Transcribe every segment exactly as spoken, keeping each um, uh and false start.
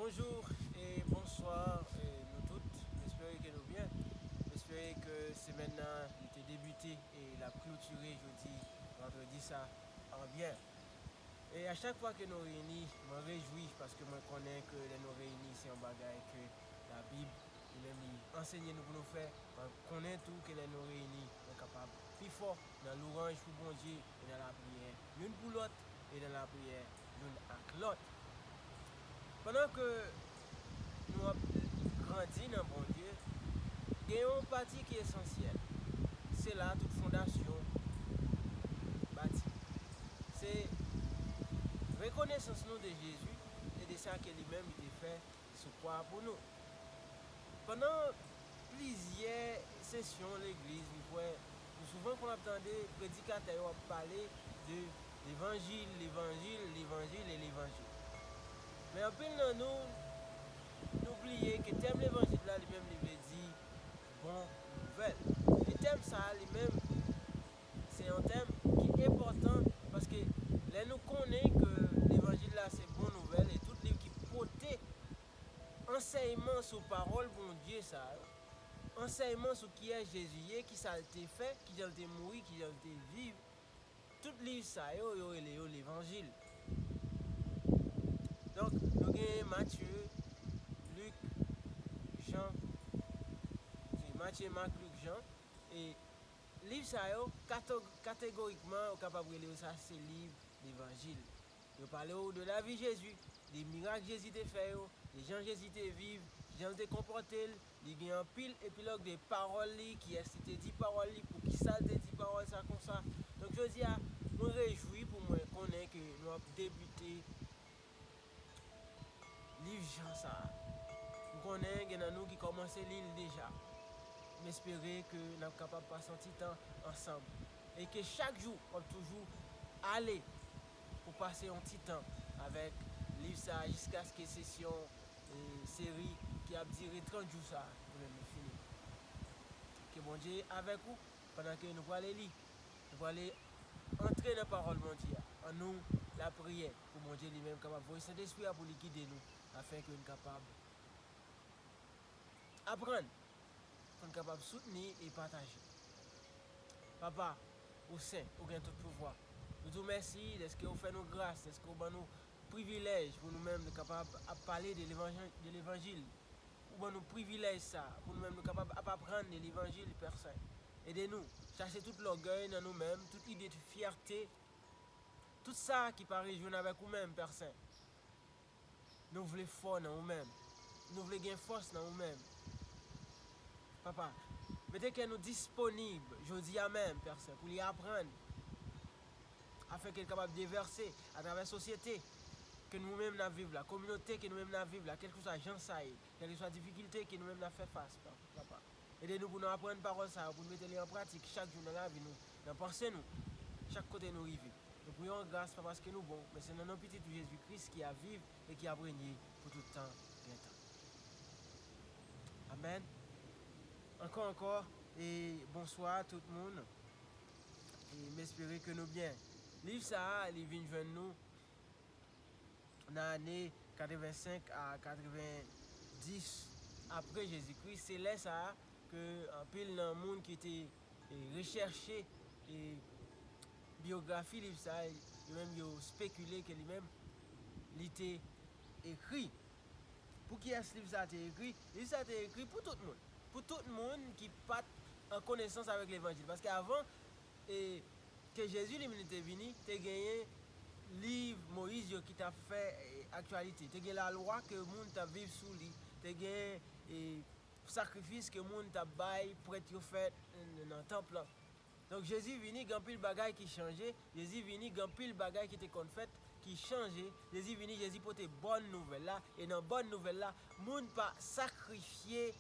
Bonjou e bonswa e nou tout. M espere ke nou byen. M espere ke semèn nan li te debite e l ap klotire jodi vandredi sa an byen. E a chak fwa ke nou reyini, mwen rejwi paske mwen konnen ke lè nou reyini, se yon bagay ke Labib li menm li ansenye nou pou nou fè. Mwen konnen tou ke lè nou reyini, nou kapab pi fò nan lwanj pou Bondye e nan lapriyè youn pou lòt e nan lapriyè youn ak lòt. Pandan ke nou ap grandi nan Bondye, gen yon pati ki esansyèl. Se la tout fondasyon bati. Se rekonesans nou de Jezi e de sa ke li menm li te fè sou kwa pou nou. Pandan plizyè sesyon legliz, nou kwè nou souvan konn ap tande predikatè yo ap pale de levanjil, levanjil, levanjil e levanjil. Men anpil nan nou, nou bliye ke tèm levanjil la li menm li vle di bon nouvèl. E tèm sa a li menm, se yon tèm ki enpòtan paske lè nou konnen ke levanjil la se bon nouvèl e tout liv ki pote ansèyman sou pawòl Bondye sa yo, ansèyman sou kiyès Jezi ye, kisa l te fè, kijan l te mouri, kijan l te viv, tout liv sa yo, yo rele yo levanjil. Donk, nou gen Matye, Lik, Jan, se Matye, Mak, Lik, Jan, e liv sa yo, kato-, kategorikman, ou kapab rele yo sa, se liv levanjil. Yo pale w de lavi Jezi, de mirak Jezi te fè yo, de jan Jezi te viv, jan l te konpòte l. Li gen anpil epilòg de pawòl li, kiyès li te di pawòl li, poukisa l te di pawòl sa konsa. Donk, jodi a, mwen rejwi pou mwen konnen ke nou ap debite liv Jan sa a. M konnen gen nan nou ki kòmanse li l deja. M espere ke n ap kapab pase yon ti tan ansanm. E ke chak jou, w ap toujou ale pou pase yon ti tan avèk liv sa a jiskaske sesyon, e, seri ki ap dire trant jou sa a, nou menm nou fini. Ke Bondye avèk ou pandan ke nou prale li. Nou prale antre nan pawòl Bondye a. Annou lapriyè pou Bondye li menm kapab voye Sentespri a pou li gide nou, afenke n kapab aprann, pou n kapab soutni e pataje. Papa, ou sen, ou gen tout pouvwa. Nou di w mèsi dèske ou fè nou gras, dèske ou ban nou privilèj pou nou menm nou kapab ap pale de levanjil, de levanjil. Ou ban nou privilèj sa, pou nou menm nou kapab ap aprann de levanjil, Pè Sen. Ede nou chache tout lògèy nan nou menm, tout ide de fyète, tout sa ki pa rejwenn avèk ou menm, Pè Sen. Nou vle fò nan ou menm. Nou vle gen fòs nan ou menm. Papa, mete kè nou disponib jodi a menm, Pè Sen, pou li aprann, afenke l kapab devèse atravè sosyete ke nou menm n ap viv la, kominote ke nou menm n ap viv la, kèlkeswa jan sa ye, kèlkeswa difikilte ke nou menm n ap fè fas, pa-, Papa. Ede nou pou nou aprann pawòl sa yo, pou nou mete li an pratik chak jou nan lavi nou, nan panse nou, chak kote nou rive. Nou priye w gras, pa paske nou bon, men se nan non Pitit ou Jezi Kris ki ap viv e ki ap renye pou tout tan gen tan. Amèn. Ankò, ankò, e bonswa tout moun. E m espere ke nou byen. Liv sa a, li vin jwenn nou nan ane katrevensenk a katrevendis apre Jezikri. Se lè sa a ke anpil nan moun ki te, e, rechèche, e, biyografi liv sa a, yo menm yo spekile ke li menm, li te ekri. Pou kiyès liv sa a te ekri? Liv sa a te ekri pou tout moun. Pou tout moun ki pa t an konesans avèk levanjil. Paske avan, e, ke Jezi li menm li te vini, te genyen liv Moyiz yo ki t ap fè, e, aktyalite. Te gen lalwa ke moun t ap viv sou li. Te gen, e, sakrifis ke moun t ap bay, prèt yo fè n-, nan tanp lan. Donk, Jezi vini, gen anpil bagay ki chanje. Jezi vini, gen anpil bagay ki te konn fèt ki chanje. Jezi vini, Jezi pote bòn nouvèl la. E nan bòn nouvèl la, moun pa sakrifye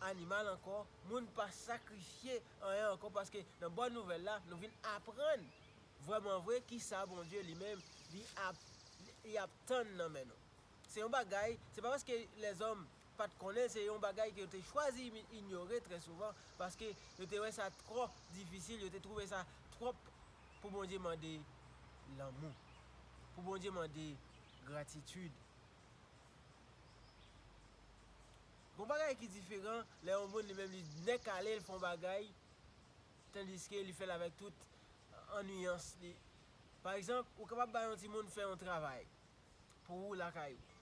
animal ankò. Moun pa sakrifye anyen ankò, paske nan bòn nouvèl la, nou vin aprann vrèman vre kisa Bondye li menm, li ap, li ap tann nan men nou. Se yon bagay, se pa paske lèzòm pa t konnen, se yon bagay ke yo te chwazi imi-, inyore trè souvan, paske yo te wè sa twò difisil, yo te twouve sa twòp pou Bondye mande lanmou, pou Bondye mande gratitid. Gon bagay ki diferan lè yon moun li menm li nèk ale, l fè yon bagay, tandiske li fè l avèk tout anniyans li. Pa egzanp, ou kapab bay yon timoun fè yon travay pou ou lakay ou.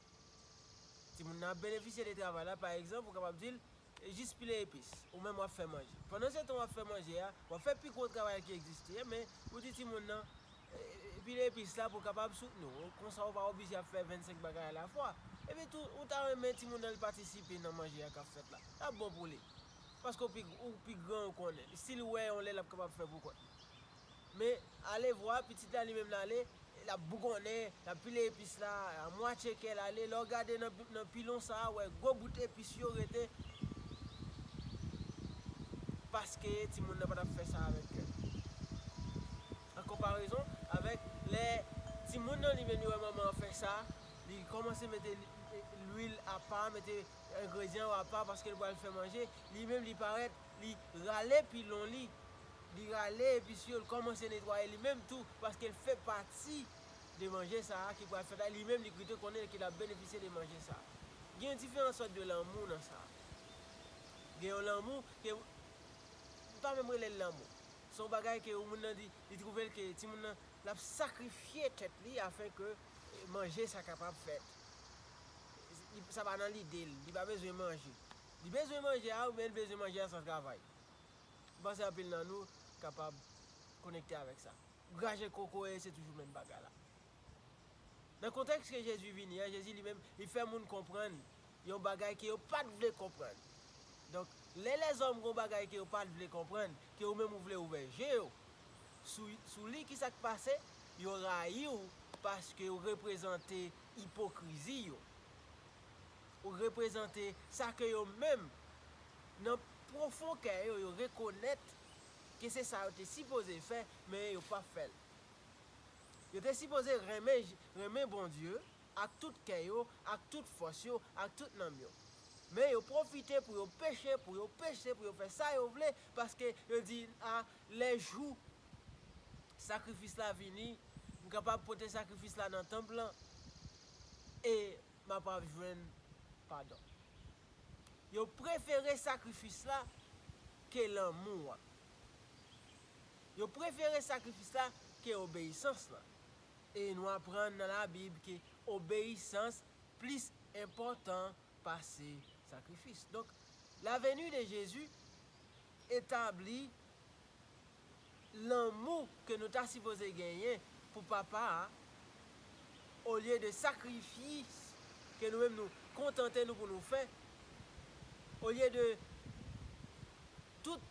Timoun nan ap benefisye de travay la, pa egzanp, ou kapab di l, e jis pile epis, ou menm w ap fè manje. Pandan se tan w ap fè manje a, w ap fè pi gwo travay ki egziste, men ou di timoun nan, e, e, pile epis la pou w kapab soutni w. Konsa ou pa oblije ap fè vennsenk bagay alafwa. Epi tou, ou ta renmen timoun nan li patisipe nan manje a k ap fèt la. L ap bon pou li. Paske ou pi, ou pi gran, ou konnen. Si l wè yon lè l ap kapab fè pou kont li. Men, ale vwa, pitit la li menm l ale, l ap bougonnen, l ap pile epis la, a mwatye kè l ale. Lè w gade nan, nan pilon sa a, w wè gwo bout epis yo rete. Paske timoun nan pa t ap fè sa avèk kè. An konparezon avèk lè timoun nan li menm li wè manman an fè sa, li kòmanse mete li, lwil apa, mete engredyan yo apa paske l pral fè manje, li menm li parèt, li rale pilon li, li rale epis yo, l kòmanse netwaye li menm tou, paske l fè pati de manje sa a ki pral fèt la, li menm li kite konnen ke l ap benefisye de manje sa a. Gen yon diferan sòt de lanmou nan sa a. Gen yon lanmou ke, m pa menm rele l lanmou. Se yon bagay ke yon moun nan di, li twouve l ke timoun nan, l ap sakrifye tèt li afin ke, eh, manje sa kapab fèt. Li, sa pa nan lide l, li pa bezwen manje. Li bezwen manje a, men l bezwen manje a san travay. M panse anpil nan nou kapab konekte avèk sa. Graje kokoye, se toujou menm bagay la. Nan kontèks ke Jezi vini an, Jezi li menm, li fè moun konprann yon bagay ke yo pa t vle konprann. Donk, lè lèzòm gon bagay ke yo pa t vle konprann, ke ou menm ou vle ouvè je yo sou, sou li, ki sa k pase? Yo rayi w paske ou reprezante ipokrizi yo. Ou reprezante sa ke yo menm, nan pwofon kè yo, yo rekonèt ke se sa yo te sipoze fè, men yo p ap fè l. Yo te sipoze renmen, renmen Bondye ak tout kè yo, ak tout fòs yo, ak tout nanm yo. Men yo pwofite pou yo peche, pou yo peche, pou yo fè sa yo vle, paske yo di, a, lè jou sakrifis la vini, m kapab pote sakrifis la nan tanp lan, e m ap ap jwenn padon. Yo prefere sakrifis la ke lanmou an. Yo prefere sakrifis la ke obeyisans lan. E nou aprann nan Labib ke obeyisans plis enpòtan pase sakrifis. Donk, la venue de Jésus etabli lanmou ke nou ta sipoze genyen pou Papa a, olye de sakrifis ke nou menm nou kontante nou pou nou fè, olye de tout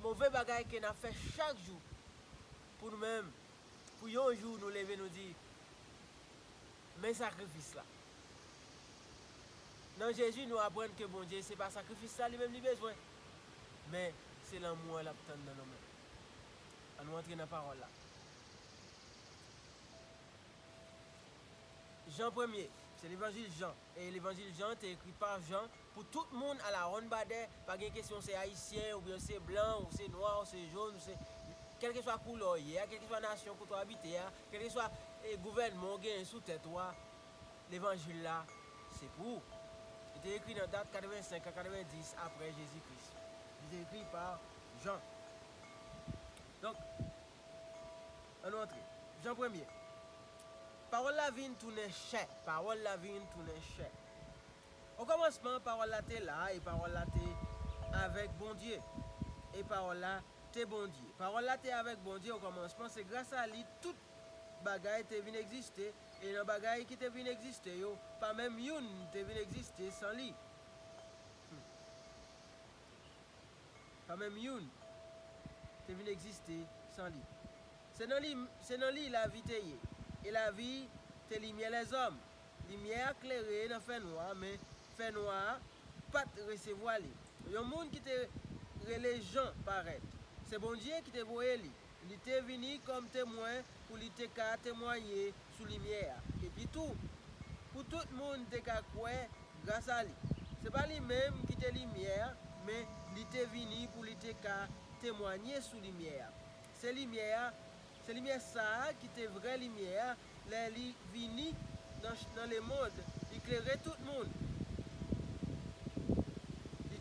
move bagay ke n ap fè chak jou pou nou menm, pou yon jou nou leve nou di, men sakrifis la. Nan Jezi, nou aprann ke Bondye, se pa sakrifis la li menm li bezwen, men se lanmou an l ap tann nan nou menm. Ann nou antre nan pawòl la. Jan premye, se levanjil Jan. E levanjil Jan te ekri pa Jan pou tout moun alawonnbadè, pa gen kesyon se ayisyen, oubyen se blan, ou se nwa, ou se jòn, ou se, kèlkeswa koulè w ye a, kèlkeswa nasyon kote w abite a, kèlkeswa, e, gouvènman w genyen sou tèt ou a, levanjil la, se pou ou. Li te ekri nan dat katrevensenk a katrevendis apre Jezi Kris. Li te ekri pa Jan. Donk, ann nou antre. Jan premye. Pawòl la vin tounen chè. Pawòl la vin tounen chè. Okòmansman, Pawòl la te la, e Pawòl la te avèk Bondye. E Pawòl la te Bondye. Pawòl la te avèk Bondye okòmansman, se gras a li tout bagay te vin egziste, e nan bagay ki te vin egziste yo, pa menm youn te vin egziste san li. Hmm. Pa menm youn te vin egziste san li. Se nan li, se nan li lavi te ye, e lavi te limyè lèzòm. Limyè a klere nan fènwa, men fènwa a pa t resevwa li. Yon moun ki te rele Jan parèt. Se Bondye ki te voye li. Li te vini kòm temwen pou li te ka temwanye sou limyè a. Epi tou, pou tout moun te ka kwè gras a li. Se pa li menm ki te limyè a, men li te vini pou li te ka temwanye sou limyè a. Se limyè a, se limyè sa a ki te vrè limyè a, lè li vini nan, nan lemonn, li klere tout moun.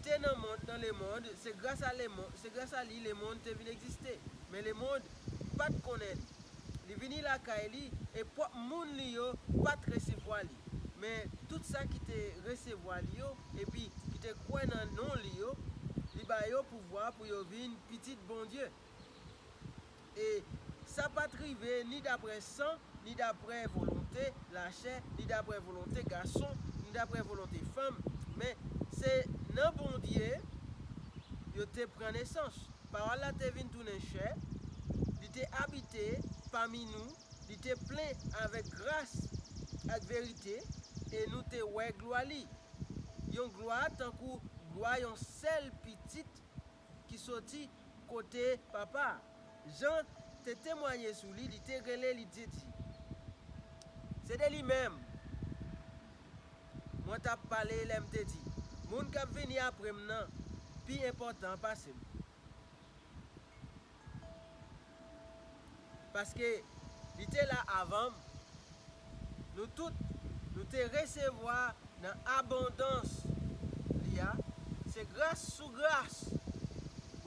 te nan mond, nan lemonn, se gras a lemonn, se gras a li lemonn te vin egziste. Men lemonn pa t konnen li. Li vini lakay li, e pwòp moun li yo pa t resevwa li. Men tout sa ki te resevwa li yo, epi ki te kwè nan non li yo, li ba yo pouvwa pou yo vin pitit Bondye. E sa pa t rive ni daprè san, ni daprè volonte lachè, ni daprè volonte gason, ni daprè volonte fanm, men se nan Bondye yo te pran nesans. Pawòl la te vin tounen chè, li te abite pami nou, li te plen avèk gras ak verite, e nou te wè glwa li. Yon glwa tankou glwa yon sèl pitit ki soti kote Papa a. Jan te temwaye sou li, li te rele, li te di, se de li menm mwen t ap pale lè m te di, moun k ap vini apre m nan pi enpòtan pase m. Paske li te la avan m. Nou tout, nou te resevwa nan abondans li a, se gras sou gras.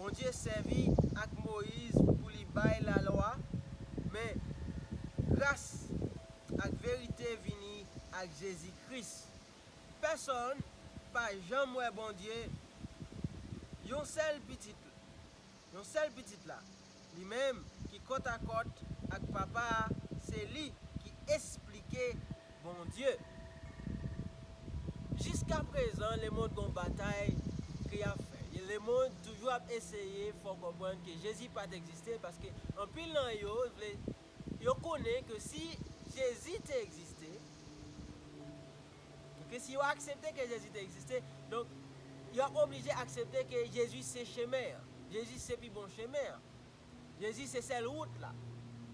Bondye sèvi ak Moyiz pou li bay lalwa, men gras ak verite vini ak Jezi Kris. Pèsonn pa janm wè Bondye. Yon sèl pitit, yon sèl pitit la, li menm ki kòtakòt ak Papa a, se li ki esplike Bondye. Jiskaprezan, lemonn gon batay ke y ap fè. Lemonn toujou ap eseye fè w konprann ke Jezi pa t egziste, paske anpil nan yo vle, yo konnen ke si Jezi te egziste, ke si yo aksepte ke Jezi te egziste, donk, yo ap oblije aksepte ke Jezi se chemen an. Jezi se pi bon chemen an. Jezi se sèl wout la.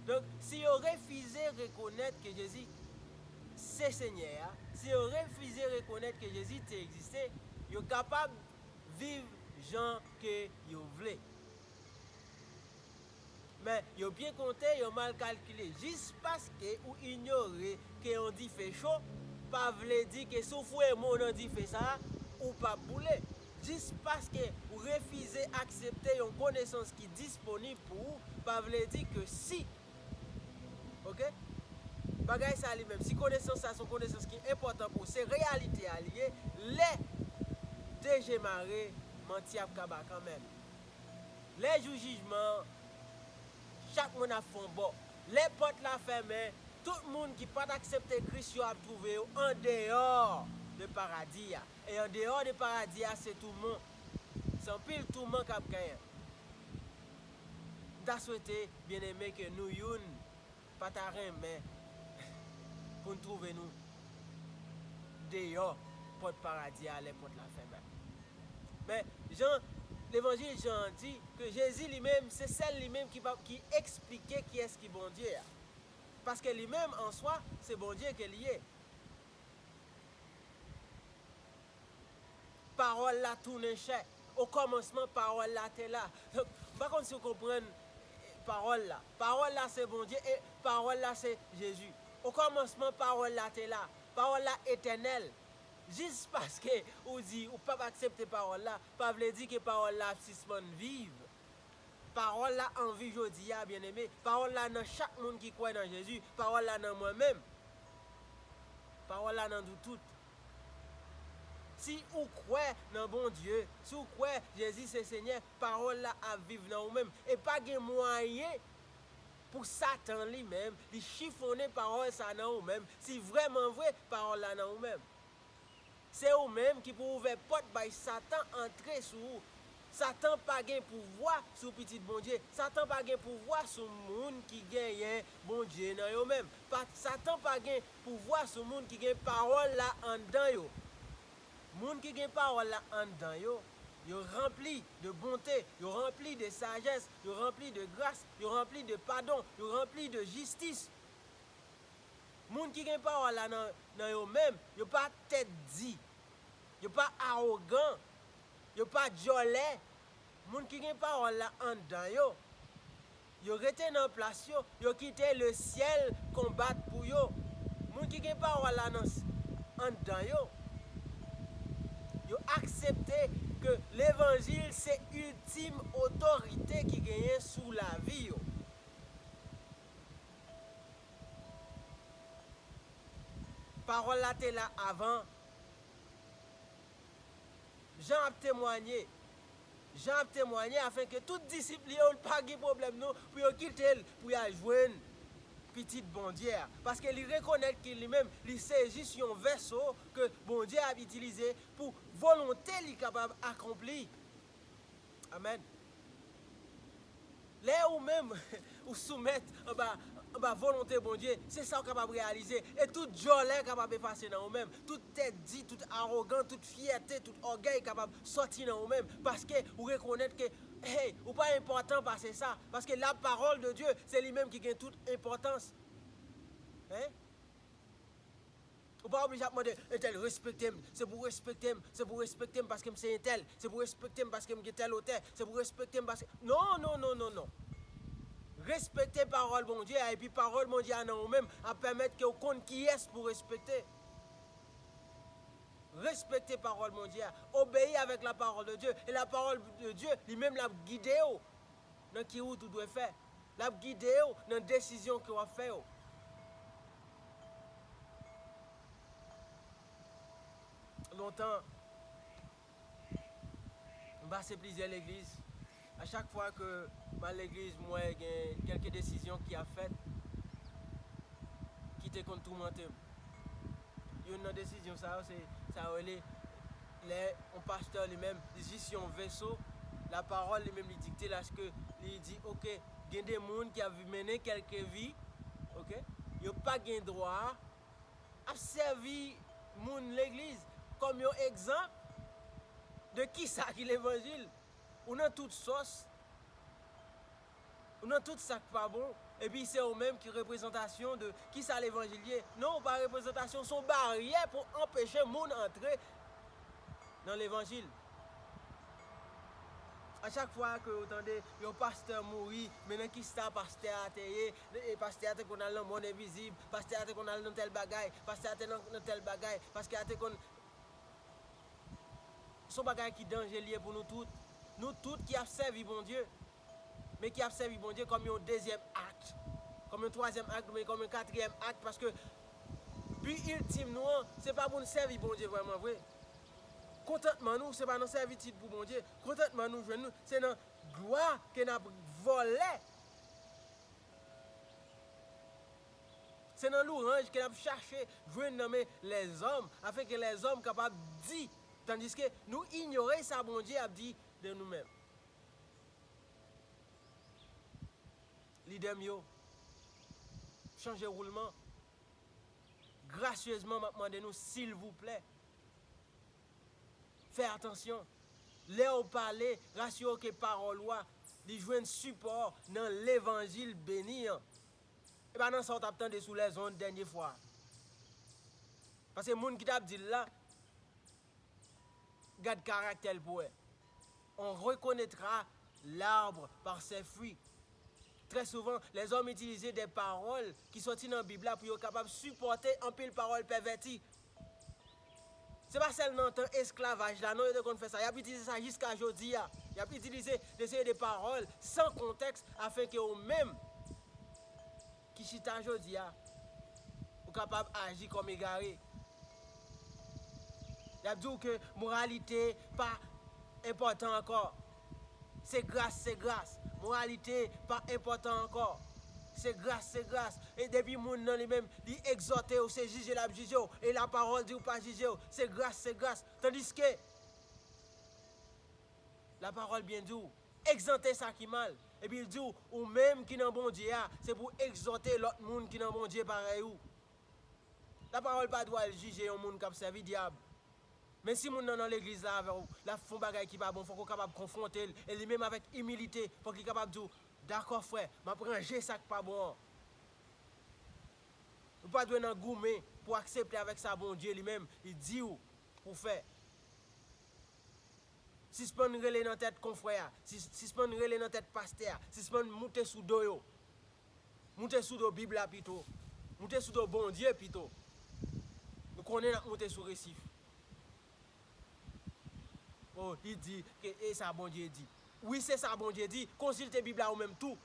Donk, si yo refize rekonèt ke Jezi se Senyè a, si yo refize rekonèt ke Jezi te egziste, yo kapab viv jan ke yo vle. Men, yo byen konte, yo mal kalkile. Jis paske ou inyore ke yon dife cho, pa vle di ke si w foure men w nan dife sa a, ou p ap boule. Jis paske ou refize aksepte yon konesans ki disponib pou ou, pa vle di ke si, oke? Bagay sa li menm, si konesans sa se yon konesans ki enpòtan pou ou, se reyalite a li ye, lè deje mare, manti ap kaba kanmenm. Lè jou jijman an, chak moun ap fè yon bò. Lè pòt la fèmen, tout moun ki pa t aksepte Kris yo ap twouve yo andeyò de paradi a. E andeyò de paradi a, se touman. Se anpil touman k ap genyen. M ta swete, byeneme, ke nou youn pa ta renmen pou n twouve nou deyò pòt paradi a lè pòt la fèmen. Men, Jan, levanjil Jan an di ke Jezi li menm, se sèl li menm ki pa, ki eksplike kiyès ki Bondye a. Paske li menm, an swa, se Bondye ke li ye. Pawòl la tounen chè. O kòmansman, Pawòl la te la. Donk, m pa konn si w konprann, eh, Pawòl la. Pawòl la se Bondye e Pawòl la se Jezi. O kòmansman, Pawòl la te la. Pawòl la etènèl. Jis paske ou di ou p ap aksepte Pawòl la, pa vle di ke Pawòl la ap sispann viv. Pawòl la an vi jodi a, byeneme. Pawòl la nan chak moun ki kwè nan Jezi. Pawòl la nan mwen menm. Pawòl la nan nou tout. Si ou kwè nan Bondye, si ou kwè Jezi se Senyè, Pawòl la ap viv nan ou menm. E pa gen mwayen pou Satan li menm, li chifonnen Pawòl sa nan ou menm. Si vrèman vre, Pawòl la nan ou menm. Se ou menm ki pou ouvè pòt bay Satan antre sou ou. Satan pa gen pouvwa sou pitit Bondye. Satan pa gen pouvwa sou moun ki genyen Bondye nan yo menm. Pa, Satan pa gen pouvwa sou moun ki gen Pawòl la anndan yo. Moun ki gen Pawòl la anndan yo, yo ranpli de bonte, yo ranpli de sajès, yo ranpli de gras, yo ranpli de padon, yo ranpli de jistis. Moun ki gen Pawòl la nan, nan yo menm, yo pa tèt di, yo pa awogan, yo pa dyòlè. Moun ki gen Pawòl la anndan yo, yo rete nan plas yo, yo kite lesyèl konbat pou yo. Moun ki gen Pawòl la nan s-, anndan yo, yo aksepte ke levanjil se iltim otorite ki genyen sou lavi yo. Pawòl la te la avan. Jan ap temwanye. Jan ap temwanye afenke tout disip li yo pa gen pwoblèm non pou yo kite l pou y al jwenn Pitit Bondye a. Paske li rekonèt ke li menm, li se jis yon vèso ke Bondye ap itilize pou volonte li kapab akonpli. Amèn. Lè ou menm, ou soumèt anba, anba volonte Bondye, se sa w kapab reyalize. E tout djòlè kapab efase nan ou menm. Tout tèt di, tout awogan, tout fyète, tout ògèy kapab sòti nan ou menm. Paske ou rekonèt ke, hey, ou pa enpòtan pase sa. Paske la parole de Dieu, se li menm ki gen tout enpòtans. Hein? Ou pa oblije ap mande, entèl respekte m, se pou respekte m, se pou respekte m paske m se entèl, se pou respekte m paske m gen tèl otè, se pou respekte m paske, non, non, non, non, non. Respekte pawòl Bondye a, epi pawòl Bondye a nan ou menm ap pèmèt ke w konn kiyès pou respekte. Respekte pawòl Bondye a, obeyi avèk la parole de Dieu, e la parole de Dieu, li menm l ap gide w nan ki wout ou dwe fè. L ap gide w nan desizyon ke w ap fè yo. Lontan, m pase plizyè legliz. A chak fwa ke m al legliz, m wè gen kèlke desizyon ki ap fèt ki te konn toumante m. Youn nan desizyon sa yo, se sa yo rele lè yon pastè li menm, li jis yon veso, la parole li menm li dikte l, aske li di, oke, gen de moun ki ap mennen kèlke vi, oke, yo pa gen dwa ap sèvi moun legliz kòm yon egzanp de kisa ki levanjil. Ou nan tout sòs, ou nan tout sa k pa bon, epi se ou menm ki reprezantasyon de kisa levanjil ye. Non, ou pa reprezantasyon, se yon baryè pou anpeche moun antre nan levanjil. A chak fwa ke ou tande yon pastè mouri, men nan kisa pastè a te ye, e pastè a te konn al nan mòn envizib, pastè a te konn al nan tèl bagay, pastè a te nan, nan tèl bagay, pastè a te konn. Se yon bagay ki danje li ye pou nou tout. Nou tout ki ap sèvi Bondye, men ki ap sèvi Bondye kòm yon dezyèm ak, kòm yon twazyèm ak, men kòm yon katriyèm ak, paske bi iltim nou an, se pa pou n sèvi Bondye vrèman vre. Kontantman nou, se pa nan sèvitid pou Bondye. Kontantman nou jwenn nou, se nan glwa ke n ap vòlè. Se nan louranj ke n ap chache jwenn nan men lèzòm, afenke lèzòm kapab di, tandiske nou inyore sa Bondye ap di de nou menm. Lidè m yo, chanje woulman. Grasyezman, m ap mande nou, silvouplè, fè atansyon. Lè w pale, rasire w ke pawòl ou a, li jwenn sipò nan levanjil beni an. E pa nan sa w t ap tande sou lèzond dènye fwa. Paske moun ki t ap di l la, gad karaktè l pou wè. On reconnaîtra l'arbre par ses fruits. Trè souvan, lèzòm itilize de pawòl ki sòti nan Bib la pou yo kapab sipòte anpil pawòl pèvèti. Se pa sèl nan tan esklavaj la, non, yo te konn fè sa. Y ap itilize sa jiska jodi a. Y ap itilize de seri de pawòl san kontèks afenke ou menm ki chita jodi a, ou kapab aji kòm egare. Y ap di w ke moralite pa enpòtan ankò. Se gras, se gras. Moralite pa enpòtan ankò. Se gras, se gras. E depi moun nan li menm, li egzòte w, se jije l ap jije w. E la pawòl di w pa jije w. Se gras, se gras. Tandiske, la pawòl byen di w, egzante sa ki mal. Epi l di w, ou menm ki nan Bondye a, se pou w egzòte lòt moun ki nan Bondye parèy ou. La pawòl pa dwe al jije yon moun k ap sèvi dyab. Men si moun nan nan legliz la avè w, l ap fè yon bagay ki pa bon, fòk ou kapab konfwonte l. E li menm avèk imilite, fòk li kapab di w, dakò frè, m ap ranje sa k pa bon an. Ou pa dwe nan goumen pou aksepte avèk sa Bondye li menm, li di w pou w fè. Sispann rele nan tèt konfrè a, sis-, sispann rele nan tèt pastè a, sispann moute sou do yo. Moute sou do Bib la pito. Moute sou do Bondye pito. Nou konnen n ap moute sou resif. Oh, li di ke e sa Bondye di. Wi, se sa Bondye di. Konsilte Bib la ou menm tou.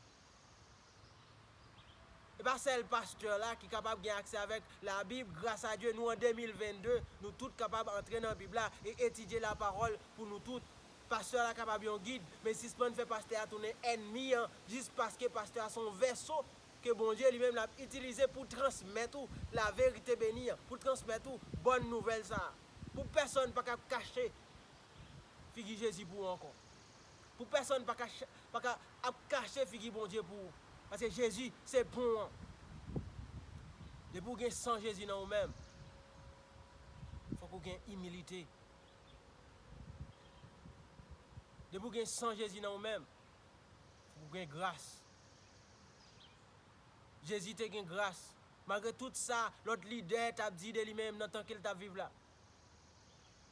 E pa sèl pastè la ki kapab gen aksè avèk Labib. Gras a Dye, nou an de mil venn de, nou tout kapab antre nan Bib la e etidye lapawòl pou nou tout. Pastè la kapab yon gid, men sispann fè pastè a tounen ènmi an jis paske pastè a se yon vèso ke Bondye li menm l ap itilize pou transmèt ou laverite beni an, pou transmèt ou bòn nouvèl sa a. Pou pèsonn pa ka kache figi Jezi pou ou ankò. Pou pèsonn pa ka, ch- pa ka ap kache figi Bondye pou ou. Paske Jezi se pon an. Depi ou gen san Jezi nan ou menm, fòk ou gen imilite. Depi ou gen san Jezi nan ou menm, fòk ou gen gras. Jezi te gen gras. Malgre tout sa lòt lidè t ap di de li menm nan tan ke l t ap viv la.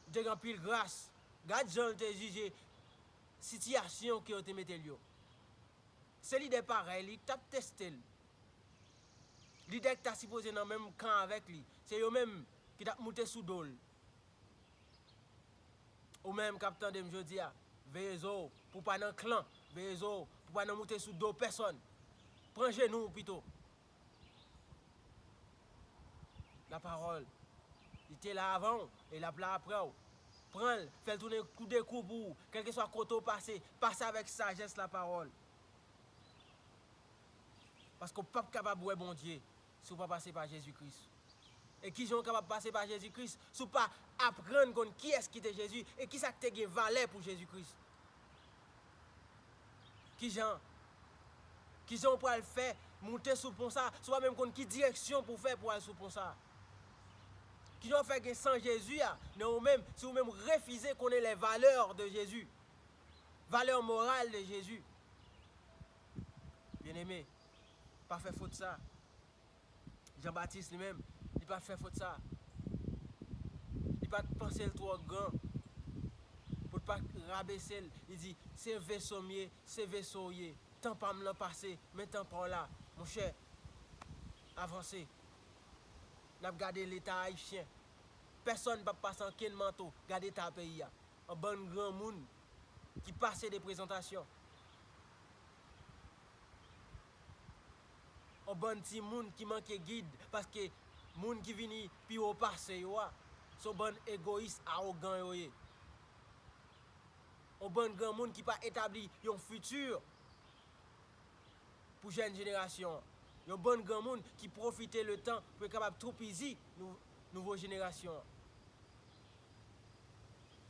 Li te gen anpil gras. Gad jan l te jije sitiyasyon ke yo te mete l yo. Se lidè parèy li ki t ap teste l. Lidè ki ta sipoze nan menm kan avèk li. Se yo menm ki t ap moute sou do l. Ou menm k ap tande m jodi a, veye zo w pou w pa nan klan, veye zo w pou w pa nan moute sou do pèsonn. Pran jenou w pito. Lapawòl, li te la avan w e l ap la apre w. Pran l, fè l tounen kou de kou pou ou, kèlkeswa kote w pase, pase avèk sajès lapawòl. Paske w p ap kapab wè Bondye si w pa pase pa Jezi Kris. E kijan w kapab pase pa Jezi Kris si w pa aprann konn kiyès ki te Jezi e kisa ki te gen valè pou Jezi Kris? Kijan? Kijan w pral fè moute sou pon sa si w pa menm konn ki direksyon pou w fè pou w al sou pon sa? Kijan w fè gen san Jezi a nan ou menm si ou menm refize konnen les valeurs de Jésus? Valè moral de Jezi. Byeneme, pa fè fot sa. Jan Batis li menm, li pa t fè fot sa. Li pa t panse l twò gran pou l pa rabese l. Li di, se veso m ye, se veso w ye. Tan pa m lan pase, men tan pa w la. Monchè, avanse. N ap gade leta ayisyen. Pèsonn p ap pase ankenn manto. Gade eta peyi a. Yon bann granmoun ki pase de prezantasyon. Yon bann timoun ki manke gid paske moun ki vini pi wo pase yo a, se yon bann egoyis, awogan yo ye. Yon bann granmoun ki pa etabli yon fiti pou jèn jenerasyon an. Yon bann granmoun ki pwofite letan pou yo kapab toupizi nou, nouvo jenerasyon an.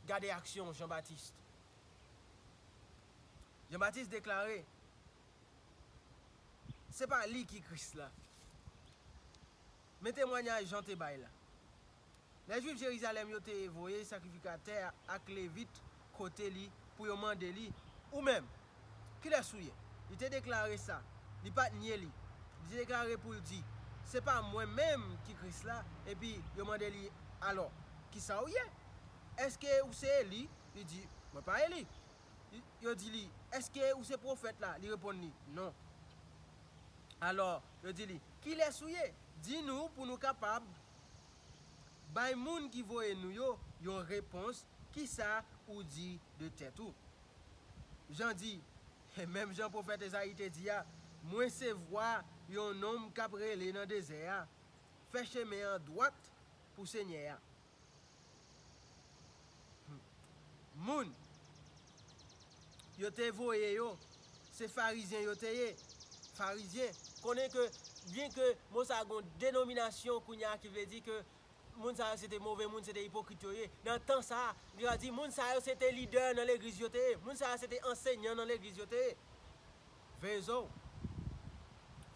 Gade aksyon Jan Batis. Jan Batis deklare, se pa li ki Kris la. Men temwanyaj Jan te bay la. Lè Jwif Jerizalèm yo te voye sakrifikatè ak Levit kote li pou yo mande li, ou menm, kilès ou ye? Li te deklare sa. Li pa t nye li. Li te deklare pou l di, se pa mwen menm ki Kris la. Epi yo mande li, alò, kisa w ye? Èske ou se Eli? Li di, mwen pa Eli. Yo di li, èske ou se pwofèt la? Li reponn li, non. Alò, yo di li, kilès ou ye? Di nou pou nou kapab bay moun ki voye nou yo yon repons. Kisa ou di de tèt ou? Jan di, menm jan pwofèt Ezayi te di a, mwen se vwa yon nonm k ap rele nan dezè a, fè chemen an dwat pou Senyè a. Moun yo te voye yo, se Farizyen yo te ye. Farizyen, konnen ke, byen ke mo sa a gon denominasyon kounye a ki vle di ke moun sa yo se te move moun, se te ipokrit yo ye. Nan tan sa a, li ka di moun sa yo se te lidè nan legliz yo te ye. Moun sa yo se te ansenyan nan legliz yo te ye. Veye zo w.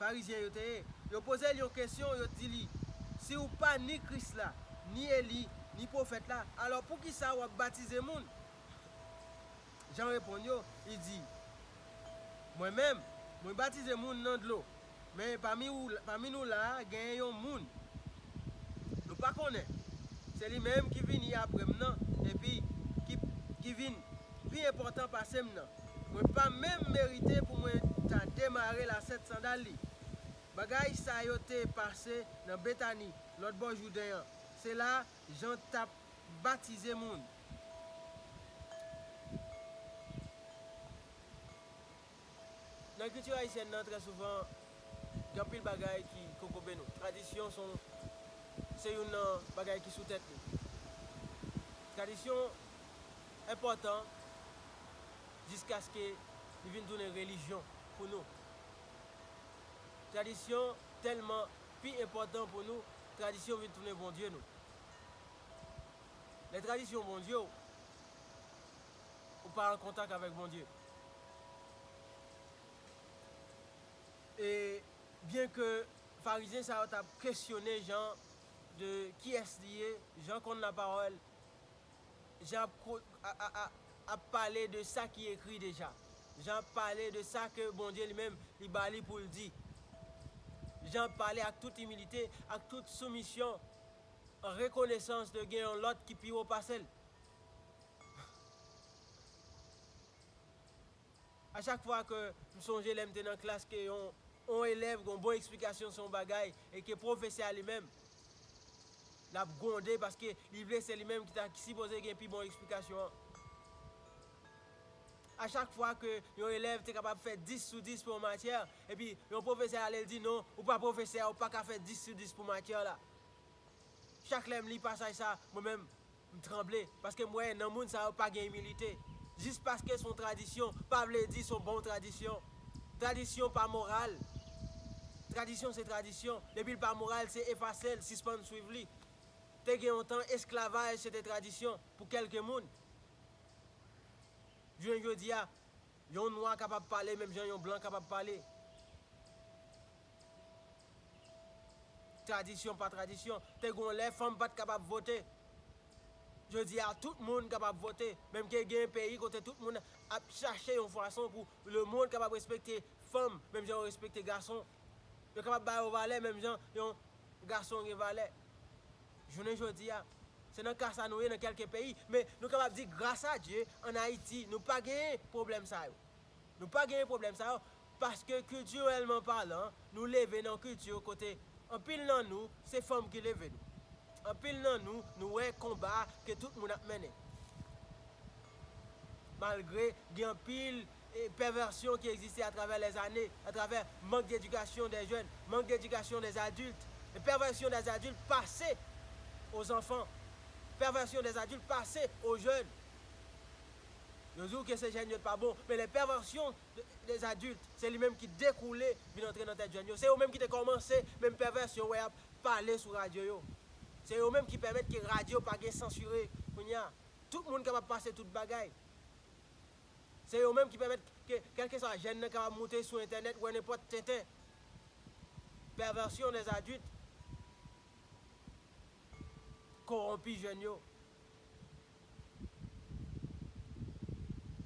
Farizyen yo te ye. Yo poze l yon kesyon, yo di li, si w pa ni Kris la, ni Eli, ni pwofèt la, alò poukisa w ap batize moun? Jan reponn yo, li di, mwen menm, mwen batize moun nan dlo, men pami, ou, pami nou la a, genyen yon moun nou pa konnen. Se li menm ki vini apre m nan, epi ki, ki vin pi enpòtan pase m nan. Mwen pa menm merite pou mwen ta demare lasèt sandal li. Bagay sa yo te pase nan Betani, lòt bò Jouden an. Se la Jan t ap batize moun. Ekriti ayisyèn nan, trè souvan, gen anpil bagay ki kokobe nou. Tradisyon se yon, se youn nan bagay ki sou tèt nou. Tradisyon enpòtan jiskaske li vin tounen relijyon pou nou. Tradisyon tèlman pi enpòtan pou nou, tradisyon vin tounen Bondye nou. Lè tradisyon Bondye w, ou pa an kontak avèk Bondye. E byen ke Farizyen sa yo t ap kesyone Jan de kiyès li ye, Jan konn lapawòl, Jan ap ko-, a, a, a, ap pale de sa ki ekri deja. Jan ap pale de sa ke Bondye li menm li ba li pou l di. Jan ap pale ak tout imilite, ak tout soumisyon, an rekonesans de gen yon lòt ki pi wo pase l. A chak fwa ke m sonje lè m te nan klas ke yon, yon elèv gen yon bon eksplikasyon sou yon bagay e ke pwofesè a li menm, l ap gwonde paske li vle se li menm ki ta, ki sipoze gen pi bon eksplikasyon an. A chak fwa ke yon elèv te kapab fè dis sou dis pou yon matyè, epi yon pwofesè ale l di, "Non, ou pa pwofesè a, ou pa ka fè dis sou dis pou matyè la." Chak lè m li pasaj sa, mwen menm, m tranble, paske m wè nan moun sa yo pa gen imilite. Jis paske se yon tradisyon, pa vle di se yon bon tradisyon. Tradisyon pa moral. Tradisyon se tradisyon. Depi l pa moral, se efase l, sispann swiv li. Te gen yon tan, esklavaj se te tradisyon pou kèlke moun. Jounen jodi a, yon nwa kapab pale menm jan yon blan kapab pale. Tradisyon pa tradisyon. Te gen yon lè fanm pa t kapab vote. Jodi a, tout moun kapab vote. Menm ke gen peyi kote tout moun ap chache yon fason pou lemonn kapab respekte fanm, menm jan yo respekte gason. Yo kapab ba yo valè, menm jan yon gason gen valè. Jounen jodi a, se nan ka sa nou ye nan kèlke peyi, men nou kapab di, gras a Dye, ann Ayiti, nou pa genyen pwoblèm sa yo. Nou pa genyen pwoblèm sa yo, paske kiltirèlman palan, nou leve nan kilti kote anpil nan nou, se fanm ki leve nou. Anpil nan nou, nou wè konba ke tout moun ap mennen. Malgre gen anpil, e, pèvèsyon ki egziste atravè lèzane, atravè mank de edikasyon dè jèn, mank de edikasyon dè adilt. E pèvèsyon dè adilt pase o zanfan. Pèvèsyon dè adilt pase o jèn. Yo di w ke se jèn yo t pa bon, men lè pèvèsyon de, dè adilt, se li menm ki dekoule vin antre nan tèt jèn yo. Se yo menm ki te kòmanse menm pèvèsyon wè y ap pale sou radyo yo. Se yo menm ki pèmèt ke radyo pa gen sansire kounye a. Tout moun kapab pase tout bagay. Se yo menm ki pèmèt ke, kèlkeswa jèn nan kapab moute sou entènèt, wè nenpòt tenten. Pèvèsyon dè adilt kowonpi jèn yo.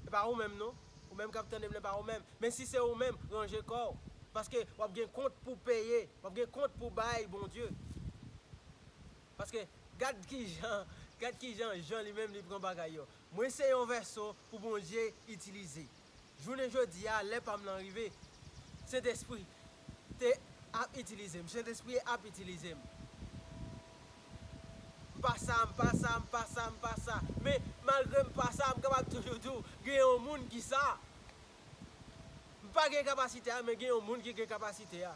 E pa ou menm non. Ou menm k ap tande m la, e pa ou menm. Men si se ou menm, ranje kò w. Paske w ap gen kont pou peye, w ap gen kont pou bay Bondye. Paske gad kijan, gad kijan Jan li menm li pran bagay yo. Mwen se yon vèso pou Bondye itilize. Jounen jodi a, lè pa m lan rive. Sentespri te ap itilize m. Sentespri ap itilize m. M pa sa, m pa sa, m pa sa, m pa sa. Men, malgre m pa sa, m kapab toujou di w, gen yon moun ki sa. M pa gen kapasite a, men gen yon moun ki gen kapasite a.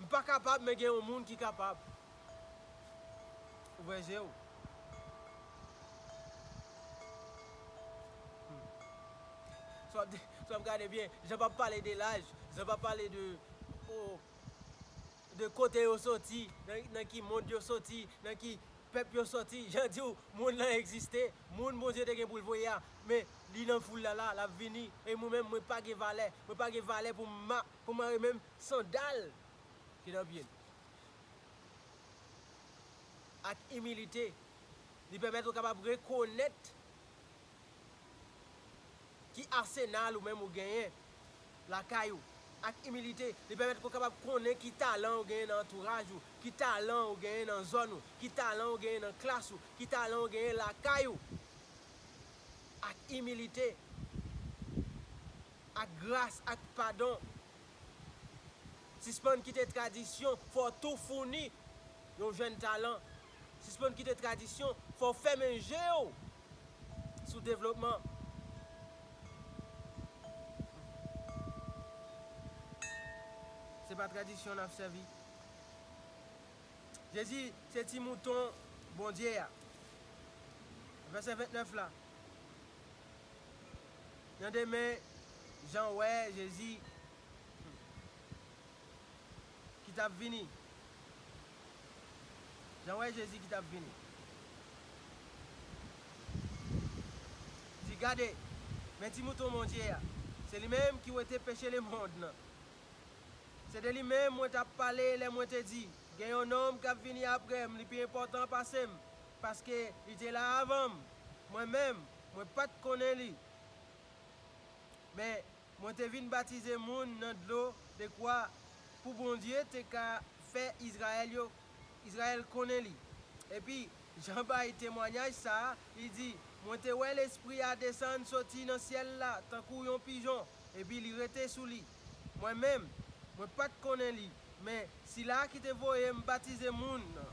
M pa kapab, men gen yon moun ki kapab. Ouvè je w. Hmm. Si w ap, si w ap gade byen, Jan p ap pale de laj, Jan p ap pale de, o, de kote yo soti, nan, nan ki mond yo soti, nan ki pèp yo soti. Jan di w, moun lan egziste, moun Bondye te gen pou l voye a, men li nan foul la la, l ap vini. E mwen menm, mwen pa gen valè, mwen pa gen valè pou m ma-, pou m mare menm sandal ki nan pye l. Ak imilite, li pèmèt ou kapab rekonèt ki asenal ou menm ou genyen lakay ou. Ak imilite, li pèmèt ou kapab konnen ki talan ou genyen nan antouraj ou, ki talan ou genyen nan zòn ou, ki talan ou genyen nan klas ou, ki talan ou genyen lakay ou. Ak imilite, ak gras, ak padon. Sispann kite tradisyon fè w tou founi yon jèn talan. Sispann kite tradisyon fè w fèmen je w sou devlopman. pa tradisyon n ap sèvi. Jezi se ti mouton Bondye a. Vèsè vennèf la. Nan demen, Jan wè Jezi ki t ap vini. Jan wè Jezi ki t ap vini. Di, "Gade, men ti mouton Bondye a. Se li menm ki wete peche lemonn nan. Se de li menm mwen t ap pale lè mwen te di, 'Gen yon nonm k ap vini apre m, li pi enpòtan pase m, paske li te la avan m. Mwen menm, mwen pa t konnen li. Men, mwen te vin batize moun nan dlo dekwa pou Bondye te ka fè Izrayèl yo, Izrayèl konnen li.'" Epi, Jan bay temwayaj sa a, li di, "Mwen te wè Lespri a desann soti nan syèl la tankou yon pijon, epi li rete sou li. Mwen menm, mwen pa t konnen li, men sila ki te voye m batize moun nan,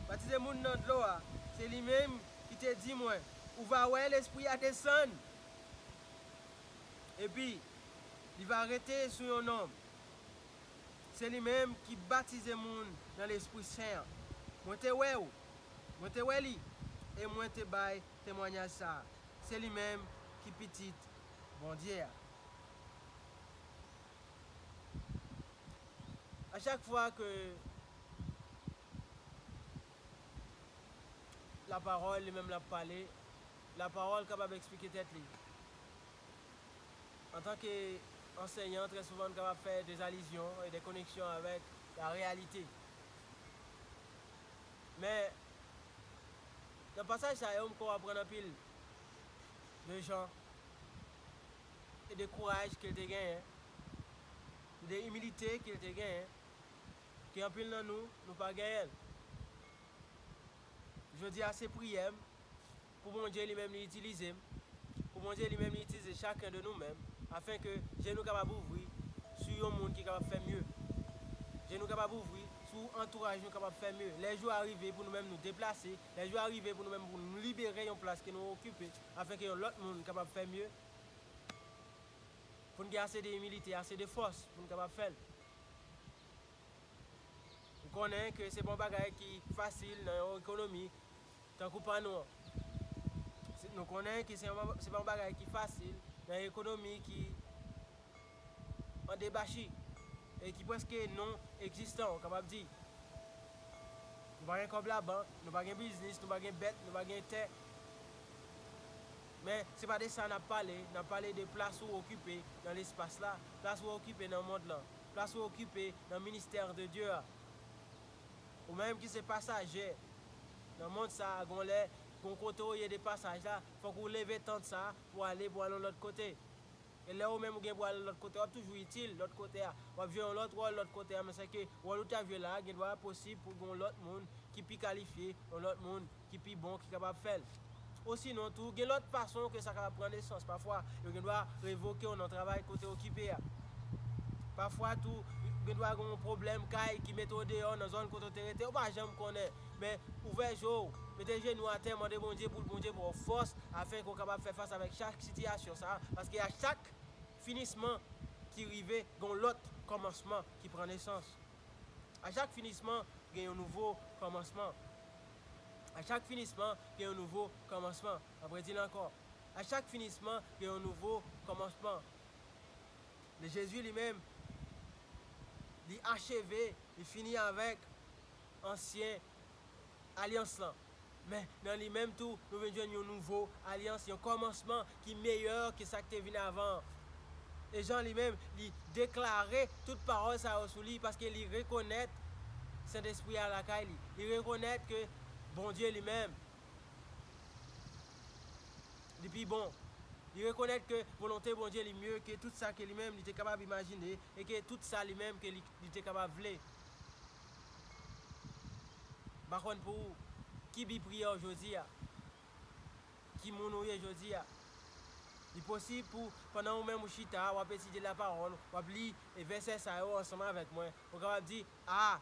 batize moun nan dlo a, se li menm ki te di mwen, 'Ou va wè Lespri a desann, epi li va rete sou yon nonm. Se li menm ki batize moun nan Lespri Sen an. Mwen te wè w, mwen te wè li, e mwen te bay temwayaj sa a. Se li menm ki Pitit Bondye a.'" A chak fwa ke lapawòl li menm l ap pale, lapawòl kapab eksplike tèt li. Antanke ansèyan, trè souvan n kapab fè dè alizyon e dè koneksyon avèk la reyalite. Men, nan pasaj sa yo, m kwè w aprann anpil de Jan e de kouraj ke l te genyen, de imilite ke l te genyen, ke anpil nan nou, nou pa genyen l. Jodi a, se priyè m pou Bondye li menm li itilize m, pou Bondye li menm li itilize chaken de nou menm, afen ke je nou kapab ouvri sou yon moun ki kapab fè mye. Je nou kapab ouvri sou antouraj nou kapab fè mye. Lè jou a rive pou nou menm nou deplase, lè jou a rive pou nou menm pou nou libere yon plas ke nou okipe, afen ke yon lòt moun kapab fè mye, pou n gen ase de imilite, ase de fòs pou n kapab fè l. Nou konnen ke se pa yon bagay ki fasil nan yon ekonomi tankou pa nou an. Se, nou konnen ke se yon, se pa yon bagay ki fasil nan yon ekonomi ki an debachi e ki prèske non egzistan, ou kapab di. Nou pa gen kòb labank, nou pa gen biznis, nou pa gen bèt, nou pa gen tè. Men, se pa de sa n ap pale, n ap pale de plas ou okipe nan lespas la, plas ou okipe nan mond lan, plas ou okipe nan ministè de Dye a. Ou menm ki se pasaje nan mond sa a, gon lè, gon kote ou ye de pasaj la, fòk ou leve tant sa a pou ale, pou ale yon lòt kote. E lè ou menm ou gen pou al lòt kote, w ap toujou itil lòt kote a. W ap jwe yon lòt wòl lòt kote a, men sèke wòl ou t ap jwe la a, gen dwa posib pou gen yon lòt moun ki pi kalifye, yon lòt moun ki pi bon, ki kapab fè l. Osinon tou, gen lòt fason ke sa kapab pran nesans. Pafwa, yo gen dwa revoke w nan travay kote w okipe a. Pafwa tou, gen dwa gen yon pwoblèm kay ki mete w deyò nan zòn kote w te rete, ou pa janm konnen. Men, ouvè je w, mete jenou atè, mande Bondye pou l, Bondye ba w fòs, afen ke w kapab fè fas avèk chak sitiyasyon sa a, paske a chak finisman ki rive, gen yon lòt kòmansman ki pran nesans. A chak finisman, gen yon nouvo kòmansman. A chak finisman, gen yon nouvo kòmansman. Mwen ap redi l ankò. A chak finisman, gen yon nouvo kòmansman. Men Jezi li menm, li acheve, li fini avèk ansyen alyans lan. Men nan li menm tou, nou vin jwenn yon nouvo alyans, yon kòmansman ki meyè ke sa k te vin avan an. E Jan li menm, li deklare tout pawòl sa yo sou li, paske li rekonèt Sentespri a lakay li. Li rekonèt ke Bondye li menm, li pi bon. Li rekonèt ke volonte Bondye li mye ke tout sa ke li menm li te kapab imajine, e ke tout sa li menm ke li, li te kapab vle. M pa konn pou ou, ki bi priyè w jodi a? Ki moun ou ye jodi a? Li posib pou, pandan ou menm ou chita, w ap etidye lapawòl, w ap li vèsè sa yo ansanm avèk mwen, ou kapab di, "A,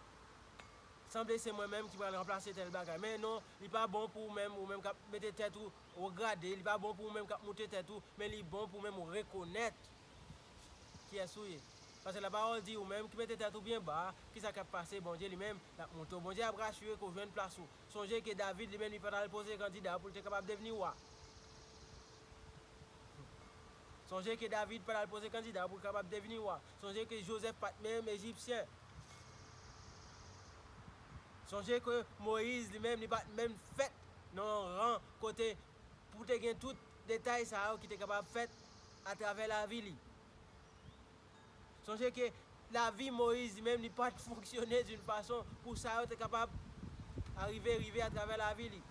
sanble se mwen menm ki pral ranplase tèl bagay." Men non, li pa bon pou ou menm, ou menm k ap mete tèt ou wo grade, li pa bon pou ou menm k ap moute tèt ou, men li bon pou ou menm ou rekonèt kiyès ou ye. Paske lapawòl di, ou menm ki mete tèt ou byen ba, kisa k ap pase? Bondye li menm, l ap moute w. Bondye ap rasire ke w jwenn plas ou. Sonje ke David li menm, li pa t al poze kandida pou l te kapab devni wa. Sonje ke David pa t al poze kandida pou l kapab devni wa. Sonje ke Jozèf pa t menm Ejipsyen. Sonje ke Moyiz li menm, li pa t menm fèt nan yon ran kote pou te gen tout detay sa yo ki te kapab fèt atravè lavi li. Sonje ke lavi Moyiz li menm, li pa t fonksyone d'une façon pou sa yo te kapab arive, rive atravè lavi li.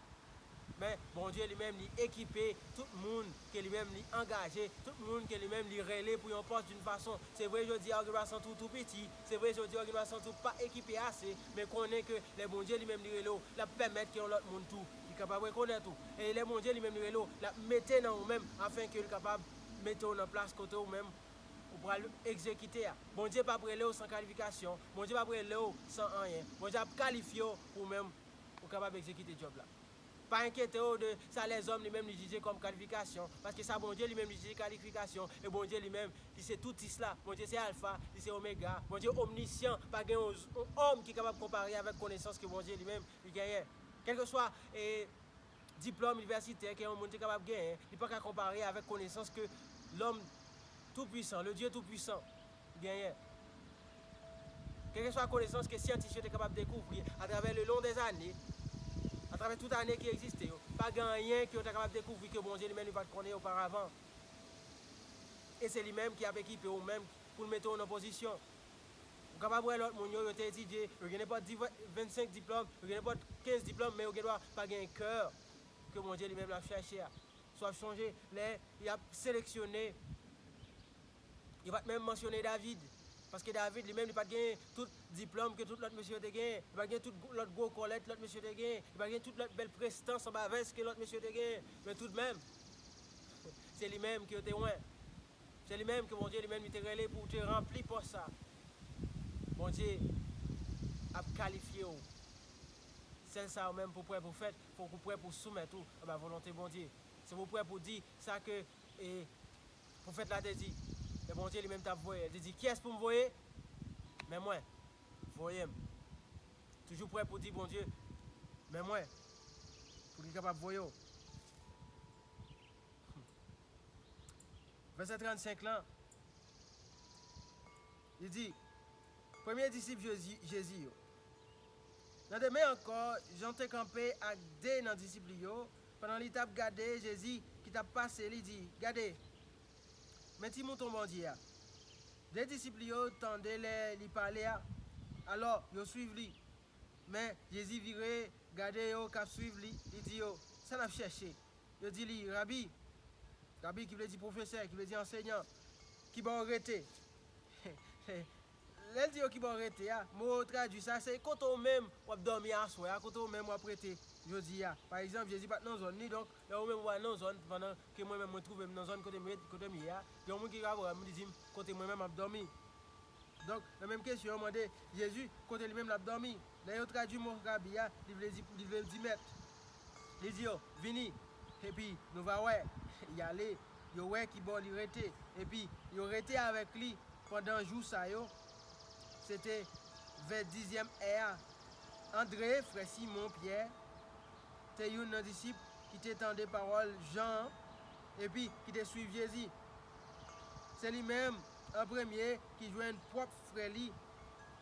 Men Bondye li menm, li ekipe tout moun ke li menm li angaje, tout moun ke li menm li rele pou yon pòs d'une façon. Se vre, jodi a, ou gen dwa santi w tou piti, se vre, jodi a, ou gen dwa santi w pa ekipe ase, men konnen ke lè Bondye li menm li rele w, l ap pèmèt ke yon lòt moun tou, li kapab rekonèt ou. E lè Bondye li menm li rele w, l ap mete nan ou menm, afin ke l kapab mete w nan plas kote ou menm ou pral egzekite a. Bondye p ap rele w san kalifikasyon. Bondye p ap rele w san anyen. Bondye ap kalifye w pou w menm ou kapab egzekite djòb la. Pa enkyete w de sa lèzòm li menm li jije kòm kalifikasyon, paske sa Bondye li menm li jije kalifikasyon, e Bondye li menm, li se toutis la, Bondye se Alfa, li se Omega, Bondye omnisyan, pa gen yon, yon òm ki kapab konpare avèk konesans ke Bondye li menm li genyen. Kèlkeswa, e, diplòm inivèsitè ke yon moun te kapab genyen, li pa ka konpare avèk konesans ke lòm toupwisan, le Dieu toupwisan, genyen. Kèlkeswa konesans ke syantis yo te kapab dekouvri atravè le long des années, atravè tout ane ki egziste yo, pa gen anyen ke yo ta kapab dekouvri ke Bondye li menm li pa t konnen oparavan. E se li menm ki ap ekipe ou menm pou l mete w nan pozisyon. Ou kapab wè lòt moun yo, yo te etidye, yo gen nenpòt di-, vennsenk diplòm, yo gen nenpòt kenz diplòm, men yo gen dwa pa gen kè ke Bondye li menm l ap chèche a. Si w ap sonje, lè y ap seleksyone, yo pa t menm mansyone David. Paske David, li menm, li pa t gen tout diplòm ke tout lòt mesye yo te genyen. Li pa t gen tout gwo, lòt gwo kòlèt lòt mesye yo te genyen. Li pa t gen tout lòt bèl prestans anba vès ke lòt mesye yo te genyen. Men toudmenm, se li menm ke yo te wen. Se li menm ke Bondye li menm li te rele pou te ranpli pòs sa. Bondye ap kalifye w. Sèl sa ou menm pou prè pou fèt, fòk ou prè pou soumèt ou anba volonte Bondye. Se pou prè pou di sa ke, e, pwofèt la te di. Lè Bondye li menm t ap voye, li te di, "Kiyès pou m voye? Men mwen. Voye m." Toujou prè pou di Bondye, "Men mwen." Pou li kapab voye w. Vèsè trannsenk lan, li di, premye disip Jezi, Jezi yo. Nan demen ankò, Jan te kanpe ak de nan disip li yo, pandan li t ap gade Jezi ki t ap pase, li di, "Gade, men ti mouton Bondye a." De disip li yo tande lè li pale a, alò, yo swiv li. Men, Jezi vire, gade yo k ap swiv li, li di yo, "Sa n ap chèche?" Yo di li, "Rabi," Rabi ki vle di pwofesè, ki vle di ansenyan, "ki bò w rete?" Lè l di yo ki bò w rete a, mo yo tradui sa, se kote w menm w ap dòmi aswè a, kote w menm w ap rete jodi a. Pa egzanp, Jezi pa t nan zòn li, donk, lè ou menm ou al nan zòn, pandan ke mwen menm mwen twouve m nan zòn kote m ret, kote m ye a, gen yon moun ki ka wè m, li di m kote mwen menm m ap dòmi. Donk, nan menm kesyon, yo mande Jezi kote li menm l ap dòmi. Lè yo tradui mo rabi a, li vle di, li vle di mèt. Li di yo, "Vini, epi nou va wè." Y ale, yo wè ki bò li rete, epi yo rete avèk li pandan jou sa yo. Se te vè dizyèm è a. Andre, frè Simon Pyè, te youn nan disip ki te tande pawòl Jan an, epi ki te swiv Jezi. Se li menm, an premye, ki jwenn pwòp frè li,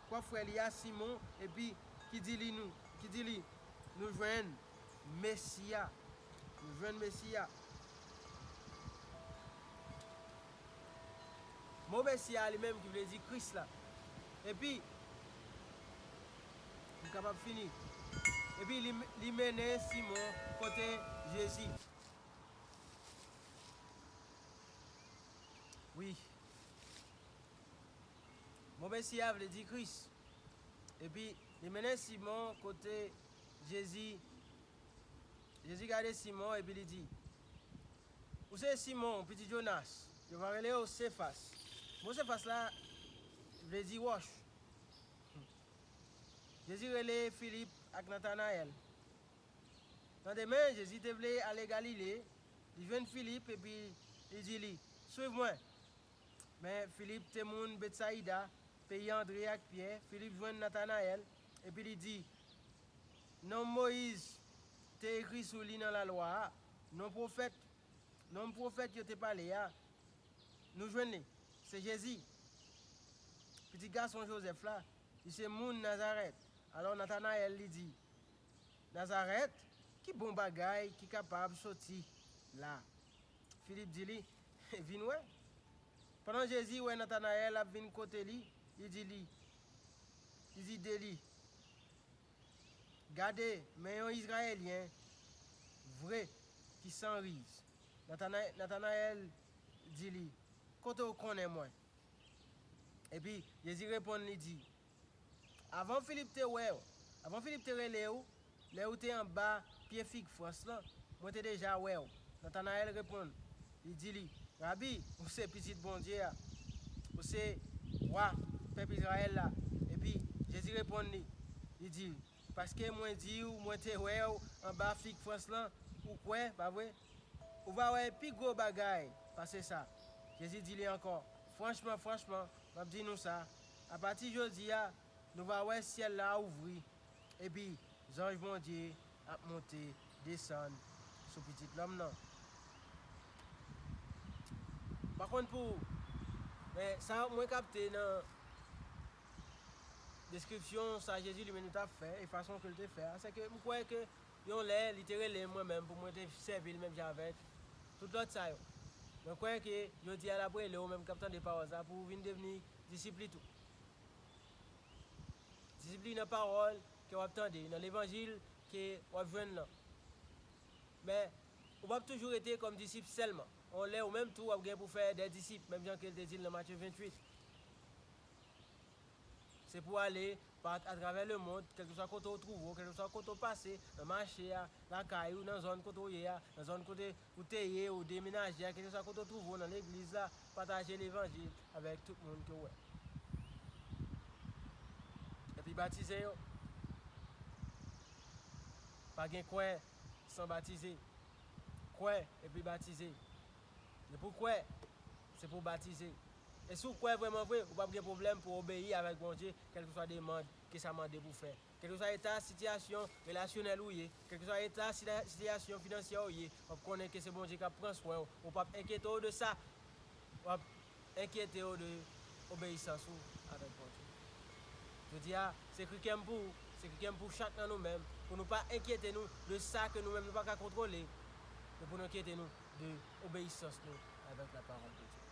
pwòp frè li a, Simon, epi ki di li nou, ki di li, "Nou jwenn Mesi a." Nou jwenn Mesi a. Mo Mesi a li menm ki vle di Kris la. Epi, m kapab fini. Epi li, li mennen Simon kote Jezi. Wi. Mo Mesi a vle di Kris. Epi, li mennen Simon kote Jezi. Jezi gade Simon epi li di, "Ou se Simon, pitit Jonas. Yo va rele w Sefas." Mo Sefas la vle di wòch. Jezi rele Filip ak Natanayèl. Nan demen, Jezi te vle ale Galile. Li jwenn Filip epi li di li, "Swiv mwen." Men Filip te moun Betsayida, peyi Andre ak Pyè. Filip jwenn Natanayèl, epi li di, non Moyiz te ekri sou li nan lalwa a, non pwofèt, non pwofèt yo te pale a, nou jwenn li. Se Jezi, pitit gason Jozèf la, li se moun Nazarèt. Alò Natanayèl li di, Nazarèt, ki bon bagay ki kapab soti la? Filip di li, vin wè. Pandan Jezi wè Natanayèl ap vin kote li, li di li, li di de li, gade, men yon Izrayelyen vre ki san riz. Natana- Natanayèl di li, kote w konnen mwen? Epi Jezi reponn li di, avan Filip te wè w, avan Filip te rele w, lè ou te anba pye fig frans lan, mwen te deja wè w. Natanayèl reponn, li di li, Rabi, ou se pitit Bondye a, ou se wa pèp Izrayèl la. Epi Jezi reponn li, li di, paske mwen di w mwen te wè w anba fig frans lan, ou kwè, pa vre? Ou va wè pi gwo bagay pase sa. Jezi di li ankò, franchman, franchman, m ap di nou sa, apati jodi a, nou va wè syèl la ouvri, epi zanj Bondye ap monte, desann sou Pitit Lòm nan. M pa konn pou ou, men sa mwen kapte nan deskripsyon sa Jezi li menm li t ap fè e fason ke l te fè a, se ke m kwè ke yon lè li te rele m mwen menm pou mwen te sèvi l menm jan avèk tout lòt sa yo. Mwen kwè ke jodi a l ap rele w menm k ap tande pawòl sa pou w vin devni disip li tou. Disip li nan pawòl ke w ap tande, nan levanjil ke w ap jwenn nan. Men, ou p ap toujou rete kòm disip sèlman. Yon lè ou menm tou w ap gen pou fè de disip, menm jan ke l te di l nan Matye venntuit. Se pou w ale pa atravè lemonn, kèlkeswa kote w twouve w, kèlkeswa kote w pase, nan mache a, lakay ou, nan zòn kote w ye a, nan zòn kote ou te ye, ou demenaje a, kèlkeswa kote w twouve w nan legliz la, pataje levanjil avèk tout moun ke w wè. Epi batize yo. Pa gen kwè san batize. Kwè epi batize. Depi w kwè, se pou w batize. E si w kwè vrèman vre, ou p ap gen pwoblèm pou w obeyi avèk Bondye, kèlkeswa demann ke sa mande pou w fè. Kèlkeswa eta sitiyasyon relasyonèl ou ye, kèlkeswa eta sila- sitiyasyon finansyè ou ye, w ap konnen ke se Bondye k ap pran swen w. Ou p ap enkyete w de sa. W ap enkyete w de obeyisans ou avèk Bondye. Jodi a, se kri kè m pou ou, se kri kè m pou chak nan nou menm, pou nou pa enkyete nou de sa ke nou menm nou pa ka kontwole, men pou nou enkyete nou de obeyisans nou avèk la parole de Dieu.